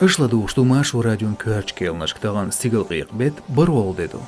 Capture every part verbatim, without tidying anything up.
Аша ладугӀуш ду Маршо радион коьртачу кхаьънашка. Тахана стигалкъекъа бетт барвалла де ду.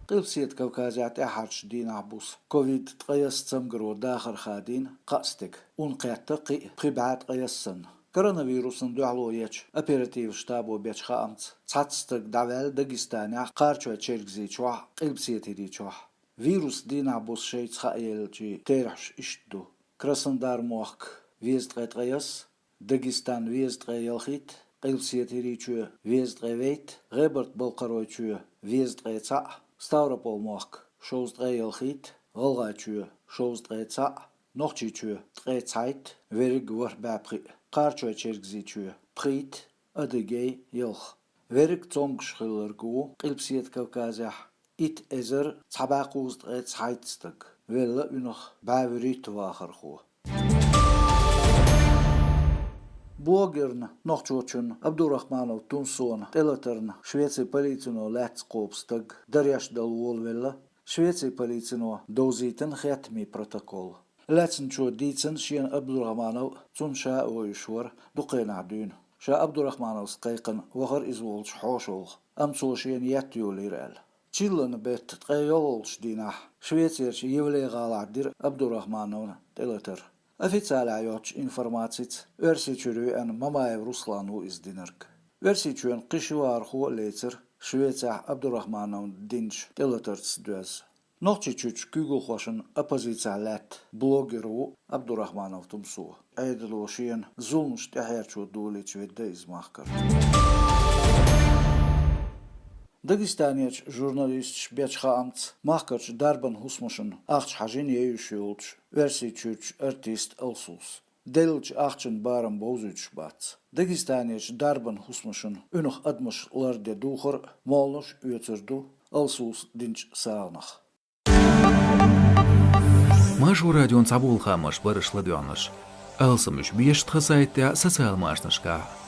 Къилбаседа Кавказехь тӀаьххьарчу дийнахь буса ковид ткъе ялх цамгаро дахар хадийна кхаа стеган. Ун кхетта кхин а пхи бӀе ткъе ялх санна. Коронавирусан дуьхьало ечу оперативан штабо бечу хаамца, цхьацца стаг дӀаваьлла Дагестанехь, Кхарачой-Чергазийчохь, Къилбаседа ХӀирийчохь. Вирус дийнахь буса шайца хааеллачийн терахьаш иштта ду: Краснодар-мохк, везткъе ткъе ялх, Дагестан, везткъе ялхитта, Къилбаседа ХӀирийчоь, везткъе вейтта, ГӀебарта-Балкхаройчоь, везткъе цхьаъ, Ставрополь-мохк, шовзткъе ялхитта, ГӀалгӀайчоь, шовзткъе цхьаъ, Нохчийчоь, ткъе цхьайтта, верриг ворхӀ бӀе пхиъ, Кхарачой-Чергазийчоь, пхийтта, Адыгей, ялх. Верриг цомгуш хилларг ву Къилбаседа Кавказехь итт эзар цхьа бӀе кхузткъе цхьайтта стаг, велла уьнах бӀе вуьрхӀитта вахархо. Блогерна, нохчочунна Абдурахманов Тумсона тӀелатарна Швецин полицино лаьцна кхобу стаг дареш дала волавелла. Швецин полицино довзийтина хеттамийн протокол. Лаьцначо дийцина шена Абдурахманов, цунна ша а вевзаш вара, дукха хенахь дуьйна. Ша Абдурахмановс кхайкхина вахара иза волчу хьошалгӀа, амма цо шена етта йолийра аьлла. Чиллан беттан ткъе ялхалгӀачу дийнахь Швецерчу Йивле-гӀалахь дира Абдурахмановна тӀелатар. Официалехь йоцучу информацица, Оьрсийчуьра веана Мамаев Руслан ву иза динарг. Оьрсийчоьнан кхин ши вахархо а лецира Швецехь Абдурахмановна динчу тӀелатарца доьзна. Нохчийчуьрчу куьйгалхошна оппозицехь лаьтта блогер ву Абдурахманов Тумсо. Ӏедало шена зуламаш тӀехьерчо долийча ведда иза махкара. Дагестанерчу журналисташа бечу хаамца, махкарчу дарбан хӀусамашна ахча хьажийна ейуш йолчу Оьрсийчуьрчу артиста Алсус. Деллачу ахчанан барам бовзуьйтуш бац. Дагестанерчу дарбан хӀусамашна уьнах адамаш ларде духар а, молланаш а оьцур ду Алсус динчу сагӀанах. Маршо радион цхьаболу хаамаш бара аша ладоьгӀнарш. Алсамаш беша тхан сайтехь, социал машанашкахь.